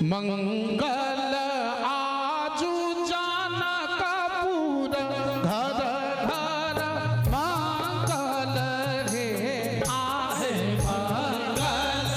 मंगल आजू जनकपुर घर घर मंगल हे आहे मंगल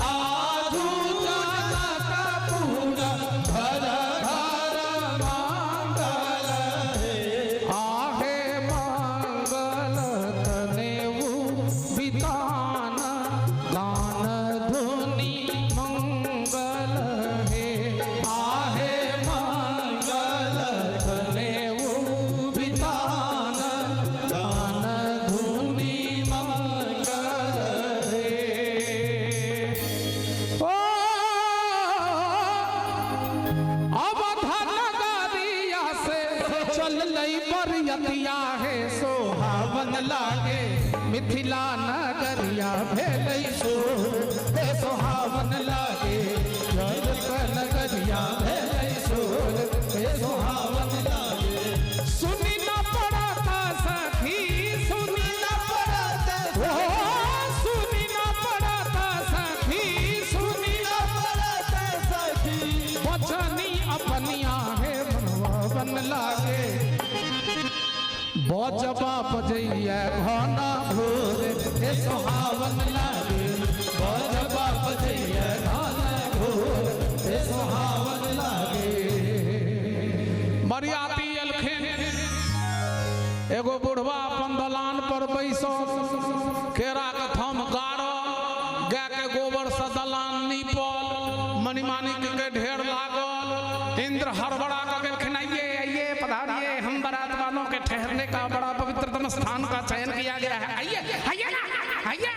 आजू जनकपुर घर घर मंगल हे आहे मंगल तनेऊ बितान गान धुनी मंगल हे आहे मंगल तनेऊ बितान गान धुनी मंगल हे। ओ अवध नगरिया से चललै बरियतिया हे सोहावन लागे मिथिला नगरिया भेलै सोर हे सोहावन लागे जनक नगरिया भेलै सोर हे सोहावन लागे। सुनी न पड़त सखी सुनी न पड़त ओ सुनी न पड़त सखी सुनी न पड़त सखी बचनी अपनिया हे मनवा बन लागे बजबा बजैया घना घोर हे सोहावन लागे बजबा बजैया घना घोर हे सोहावन लागे। बरियाती एलखिन एगो बुढ़वा अपन दलान पर बैसल केरा के थम गाड़ल गाय के गोबर से दलान नीपल मणिमानिक के ढेर लागल। इंद्र हड़बड़ा के गेलखिन आइए आइए पधारिए, हम बारात वालों के ठहरने का बड़ा पवित्रतम स्थान का चयन किया गया है, आइए आइए आइए।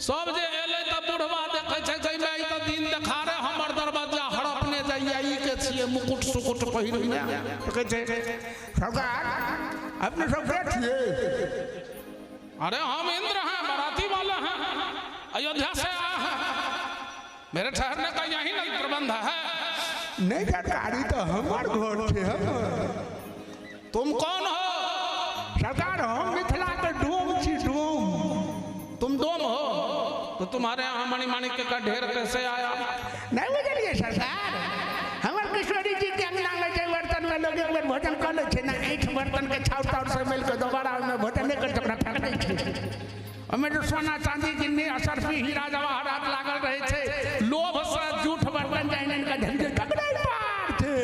सब जे एलै तऽ बुढ़वा देखै छै गइमे ई तऽ दिन देखारे हमर दरवाजा हड़पने जाइए ई के छियै मुकुट सुकुट पहिरने। कहै छै सरकार अपने सब के छियै? अरे हम इंद्र हैं, बाराती वाले हैं, अयोध्या से आए हैं, मेरे ठहरने का यही नहीं प्रबंध है। नहीं सरकार ई तऽ हमर घर छै। तुम कौन हो? सरकार हम मिथिला के डोम छी, डोम। तुम डोम हो तो तुम्हारे यहाँ मणिमाणिक्य का ढेर कैसे आया? नहीं बुझलिए सरकार, हमर किशोरी जी के अंगना में जे बर्तन में लोग एक बेर भोजन कऽ लै छै ने, ऐठ बर्तन के छाउर ताउर से मिल के दोबारा ओहिमे भोजन नहि करि ओकरा फेंक दै छै। ओहिमे जे सोना चांदी गिन्नी असरफी हीरा जवाहरात लागल रहै छै, लोभ से जूठ बर्तन जानि आनि कऽ ढेर ककरे पार छै।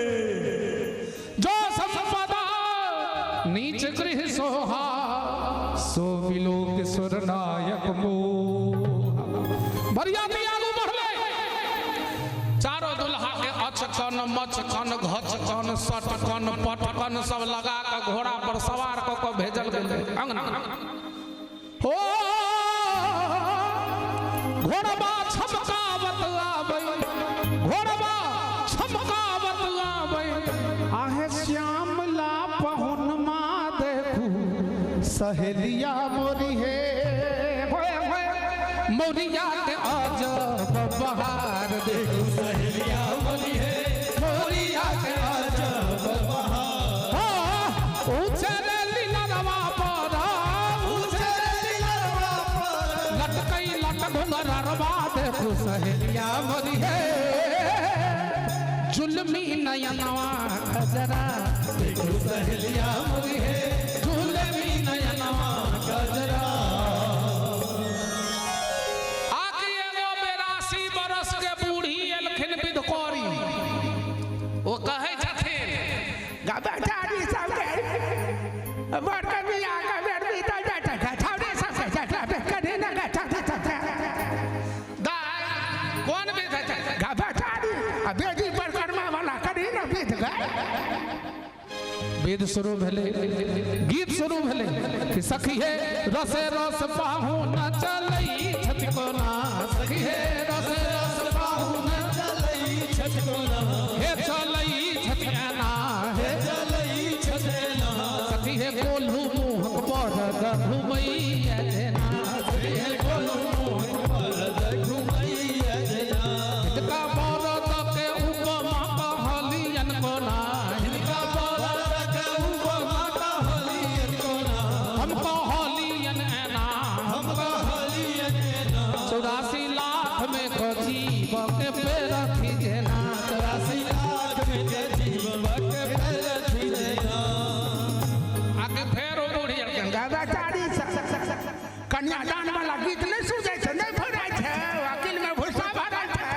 जो संपदा नीच गृह सोहा सो विलोक सुर नायक मोह। बरियाती आगू बढ़ले, चारो दुल्हा के अचकन मचकन घचकन सटकन पटकन सब लगा के घोड़ा पर सवार कऽ के भेजल गेलै अंगना। हो घोड़बा छमकावत आबै, घोड़बा छमकावत आबै, आहे श्यामला पहुनमा देखू सहेलिया मोरी हे होए होए मोरिया के अजब बहार देखू सहेलिया मोरी हे मोरिया के अजब बहार। ऊँचे लीलरवा पर ऊँचे लीलरवा पर लटकई लट घुंघरवा देखू सहेलिया मोरी हे जुलमी नयनवा खजरा देखू सहेलिया मोरी हे जुलमी नयनवा खजरा। आके एगो 82 बरस के बूढ़ी एलखिन विधकौरी, वो कहै छथिन गबचारी सबके बड़का बियाह के बेर बीतल जाइ छै, छौड़ी सबके करी ने दाइ कोन विध छै? गबचारी आ बेटी पर कर्मा वाला करी ने विध गए। वेद शुरू भेलै, गीत शुरू भेलै कि सखी हे रसे रस पाहु न चलै छथि कोना, सखी हे रसे रस पाहु न चलै छथि कोना, हे चलै छथि एना, हे चलै छथि एना, सखी हे गोलू मुँहक बरद घुमैया जेना, सखी हे गोलू मुँहक बरद घुमैया जेना। हिनका बरद के उपमा कहलियन कोना, हिनका बरद के उपमा कहलियन कोना, हम कहलियन एना, हम कहलियन एना। 84 लाख में कजी जीव के पेरथि जेना 84 लाख में के जीव के पेरथि जेना। आके फेर ओ बूढ़ी गंगाचारी कन्यादान वाला गीत नहीं सुझै छै, नहीं फराइ छै, अकिल में भूसा भरल छै।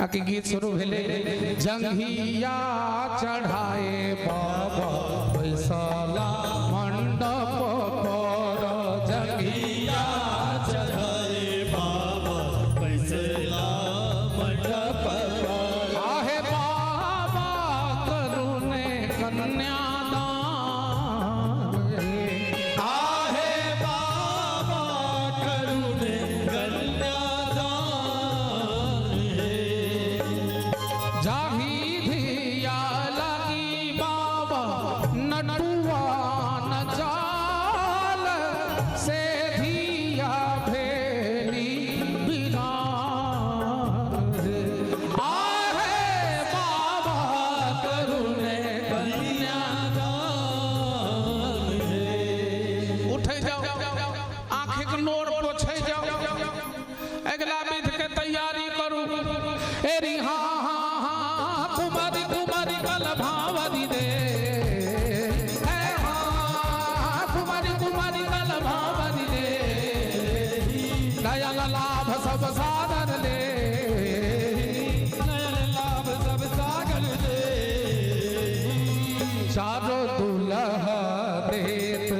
आके गीत शुरू भेलै जंघिया चढ़ाए बाबा बैसला मंडप पर जंघिया चढ़ाए बाबा बैसला मंडप पर। आहे बाबा करुणे कन्यादान आहे बाबा करुणे कन्यादान हे। जाही धिया लगी बाबा नटुआ नचाल से धिया भेली बिरान रे। आहे बाबा करुणे कन्यादान हे। उठे जाओ, आँखिक नोर पोछे जाओ, अगला विध के तैयारी करू। एरी हाँ हाँ हाँ कुमारी कुमारी कल भावरी दे, हे हाँ कुमारी कुमारी कल भावरी दे, दयाल लाभ सब सादर ले, नयन लाभ सब सागर दे। चारों दुल्हा देत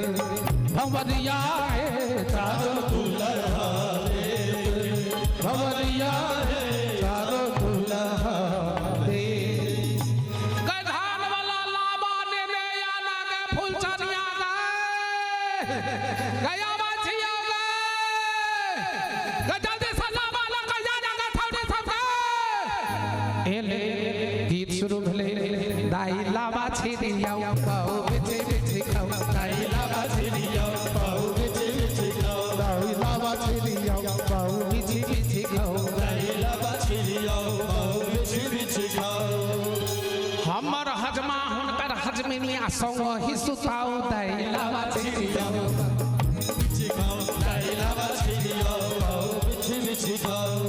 भंवरिया हे, चारों दुल्हा देत भंवरिया हे, चारों दुल्हा देत। गधान वाला लाबा नेने आना गे फूलचनिया गे, गया बाछिया गे, गे जल्दी से लाबा लगा जाना गे थोड़ी सब गे। एले गीत शुरू भेलै दाई लाबा छिड़िया पाऊ बिछि बिछि खाऊ, दाई लाबा छिड़िया पाऊ बिछि बिछि खाओ। दाई लाबा छिड़िया पाऊ बिछि बिछि खाऊ, दाई लाबा छिड़िया पाऊ बिछि बिछि खाओ। हमर हजमा हुनकर हजमिनिया संग ही सुताऊ, दाई लाबा छिड़िया बिछि खाओ। दाई लाबा छिड़िया पाऊ बिछि बिछि खाओ।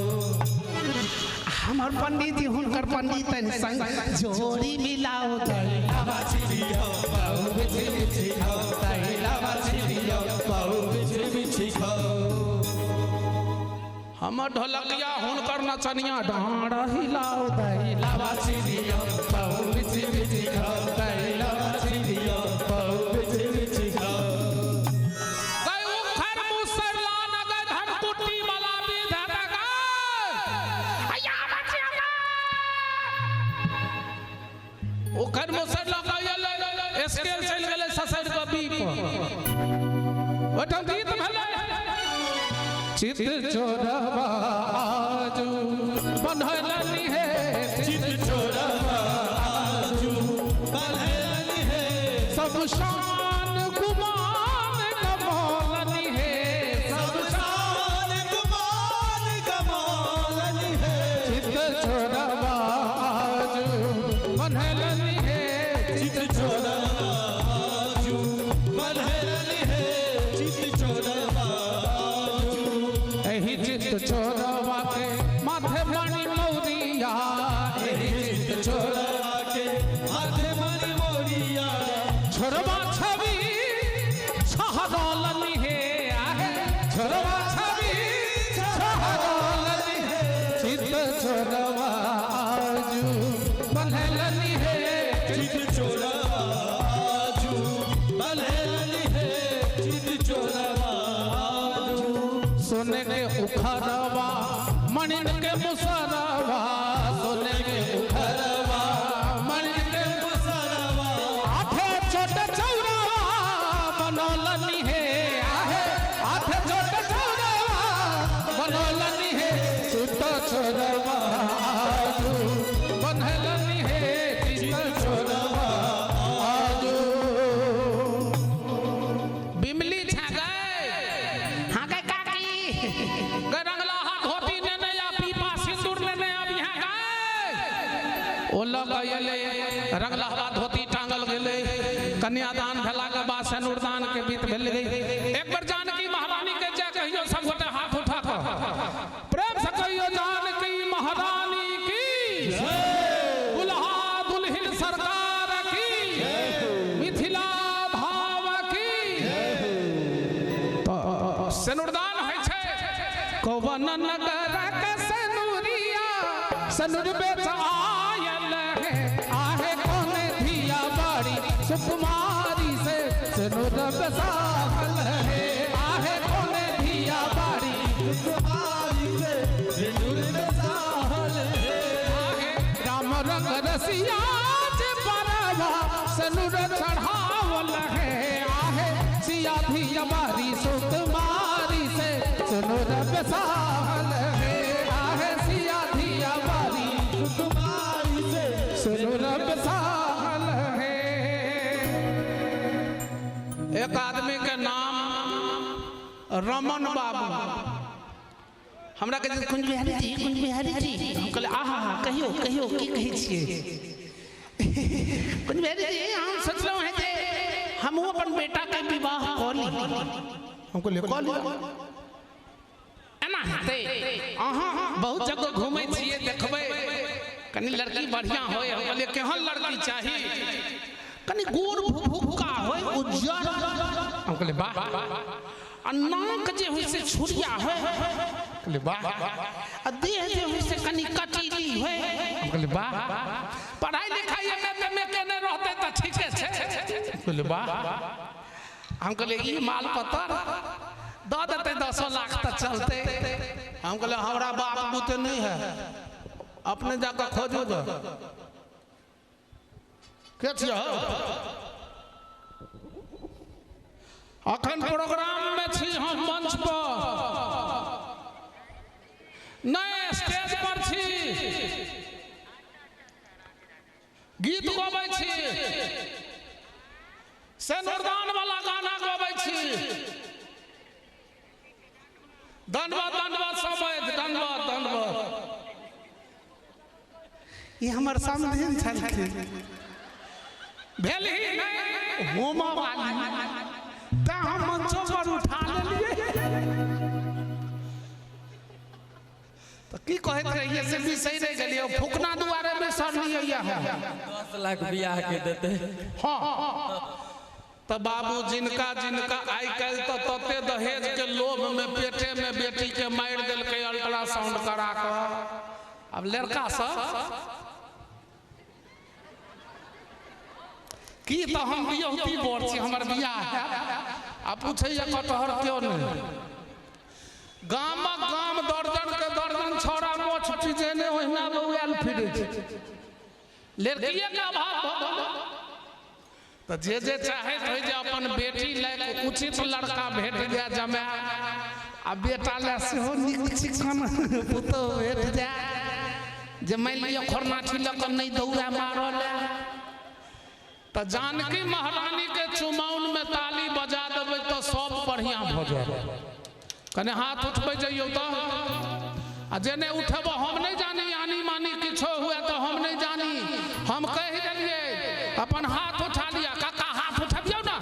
हमर पंडित जी हुनकर पंडित संग जोड़ी मिलाओ, दाई लाबा छिड़िया पाऊ बिछि बिछि खाओ। दाई लाबा छिड़िया पाऊ बिछि बिछि खाओ। हमर ढोलकिया हुनकर नचनिया डाँड़ हिलाओ, दाई लाबा छिड़िया पाऊ बिछि बिछि खाओ, दाई लाबा छिड़िया पाऊ बिछि बिछि खाओ। गई उखर मुसर लान गई धनकुट्टी वाला विध गई। अया बचिया गे। उखर मुसर लगा गेलै स्केल चलि गेलै ससरि कऽ बी पर। ओहिठाम गीत भेलै चित चोरबा आजू बन्हलनि हे, चित चोरबा आजू बन्हलनि हे। सब शान गुमान गमौलनि हे, सब शान गुमान गमौलनि हे। चित चोरबा आजू बन्हलनि हे, चित चोरबा आजू बन्हलनि हे। चित चोरबा आजू एहि चित चोरबा के माथे मणि मौरिया, एहि चित चोरबा के माथे मणि मौरिया। छोरबा छवि छहरलनि हे, आहे छोरबा छवि छहरलनि हे। चित चोरबा आजू बन्हलनि हे, चित चोरबा आजू बन्हलनि हे। चित चोरबा आजू सोने के उखरवा मणिन के मुसरवा, सोने के उखरवा मणिन के मुसरवा। आठे छोट चौरवा बनौलनि हे, आहे आठे छोट चौरवा बनौलनि हे। चित चोरवा आजू बन्हलनि हे, चित चोरवा आजू। बिमली छा गए हाँ गए काकी। गए रंगला हाथ धोती नेने या पीपा सिंदूर नेने अब यहाँ गए ओ लग एलै रंगलहवा धोती टांगल गेलै। कन्यादान भेला के बाद सिनुरदान के बीत भेलै। एक बार जानकी महारानी के जय कहियो, सब गोटे हाथ उठा कऽ प्रेम से कहियो जानकी। कौवन नगर के सनुरिया सनुर बेच आयल है आहे कौन धिया बाड़ी सुकुमारी से सनुर बसावल है आहे कौन धिया बाड़ी सुकुमारी से सिंदूर बसावल है। आहे राम रंग रसिया जे परवा सनुर चढ़ावल है आहे सिया धिया बारी सुकुमारी से सनुर बसावल है आहे सिया धिया बारी सुकुमारी से सनुर बसावल है। एक आदमी के नाम रमन बाबू हमरा के कुंज बिहारी जी, कुंज बिहारी जी, हम कहले आहा हा, कहियो कहियो की कहै छियै। कुंज बिहारी जी, हम सोचलहुँ हैं जे हमहूँ अपन बेटा के विवाह कऽ ली। हम कहलिए कऽ लिअ, एना हेतै? अहाँ बहुत जगह घूमै छियै, देखबै कनी लड़की बढ़िया होय। हम कहलिए केहन लड़की चाही? कनी गोर भुभुक्का होय, उज्जर। हम कहलिए वाह। आ नाक जे होय से छुरिया होय। कहलिए वाह। आ देह जे होय से कनी कटीली होय। हम कहलिए वाह। पढ़ाई लिखाई एम ए केने रहतै तऽ ठीके छै। कहलिए वाह। हम कहलिए ई माल पत्तर दऽ देतै 10 लाख तऽ चलतै। हम कहलिए हमरा बाप बुते नहीं है, अपने जाकर खोजू गे। के छियै हौ? अखन प्रोग्राम में छी हम, मंच पर नहीं, स्टेज पर छी, गीत गबै छी, सिनुरदान वाला गाना गबै छी। धन्यवाद धन्यवाद सब, धन्यवाद धन्यवाद। ई हमर समधिन छलखिन, भेल ही नहीं होमा वाली, तऽ हम मंचो पर उठा लेलियै। तऽ की कहैत रहियै से बिसरि रहि गेलियै। फुकना दुआरे बिसरलियै हम। 10 लाख बियाह के देते। हाँ तऽ बाबू जिनका जिनका आइ काल्हि तऽ तते दहेज के लोभ में पेटे में बेटी के मारि देलकै अल्ट्रासाउंड करा कऽ। आब लड़का सब की तऽ हम बियहुती बर छी, हमर बियाह हैत। आ पूछैया कटहर क्यों नहीं? गामक गाम दर्जन के दर्जन छौड़ा मोछ पिजेने ओहिना बौआयल फिरै छै, लड़किए के अभाव भऽ गेलै। तऽ जे जे चाहैत होइ जे अपन बेटी लए उचित लड़का भेट जाय जमाय, आ बेटा लए सेहो नीक चिकन पुतोहु भेट जाय, जे मानि लिअ खोरनाठी लऽ कऽ नहि दौड़ा मारल। तऽ जानकी महारानी के चुमाउन में ताली बजा देबै तऽ सब बढ़िया भऽ जायत। कने हाथ उठबै जइयौ तऽ, आ जे नहि उठेबो हम नहि जानी, आनी मानी किछो हुए तऽ हम नहि जानी। हम कहि देलियै अपन हाथ उठा लिअ। काका हाथ उठबियौ ने,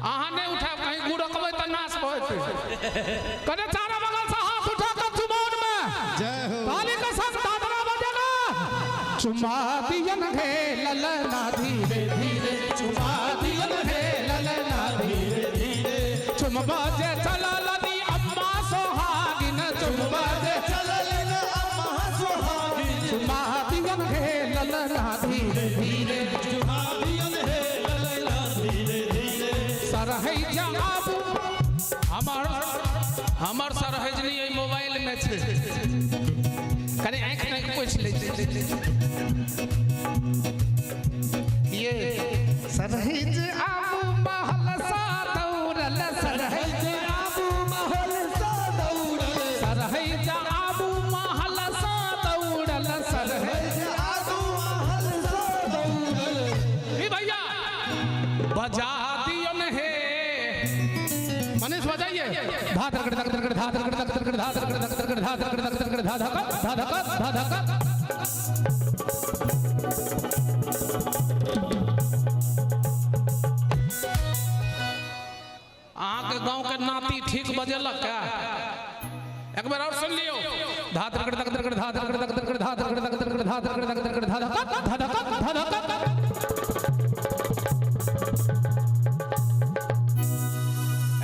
अहाँ नहि उठायब, कहीं गुड़कबै तऽ नाश भऽ जेतै। कने चारा बगल से हाथ उठा कऽ चुमाउन में जय हो। ताली के संग दादरा बजेगा। चुमा दियन हे ललना धीरे धीरे, चुमा दियन हे ललना धीरे धीरे, चुमबा जे चललनी अम्मा सोहागिन, चुमबा जे चलल अम्मा सुहागिन, चुमा दियन हे ललना धीरे धीरे, चुमा दियन हे ललना धीरे धीरे। सरहै जाबू हमर हमर सरहजनी एहि मोबाइल में छै, कने आँखि ताँखि पोछि लै छै। ये सरहिज आबू महल सा दौड़ल, सरहज आबू महल सा दौड़ल, सरहज आबू महल सा दौड़ल, सरहज आबू महल सा दौड़ल। ई भैया बजा दियन हे मनीष बजाइए। धा धड़कड़ धक धड़कड़ धा धड़कड़ धक धड़कड़ धा धड़कड़ धक धड़कड़ धा धड़कड़ धक धड़कड़ धा धक धा धक धा धक। अहाँके गाँव के नाती ठीक बजेलक क्या? एक बार और सुन लियो। धा धड़कड़ धक धड़कड़ धा धड़कड़ धक धड़कड़ धा धड़कड़ धक धड़कड़ धा धड़कड़ धक धड़कड़ धा धक धा धक धा धक।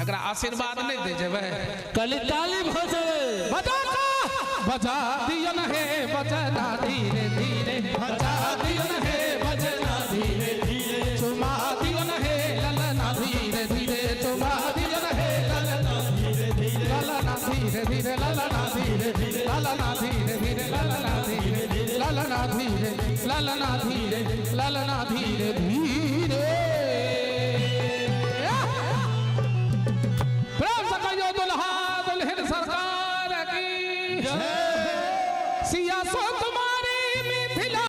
एकरा आशीर्वाद नहीं दे जेबै। कली ताली भजबे। बजा का बजा दियन हे बजना धीरे धीरे, बजा दियन हे बजना धीरे धीरे, चुमा दियन हे ललना धीरे धीरे, चुमा दियन हे ललना धीरे धीरे, ललना धीरे धीरे, ललना धीरे धीरे, ललना धीरे धीरे, ललना धीरे धीरे, ललना धीरे, ललना धीरे, ललना धीरे धीरे।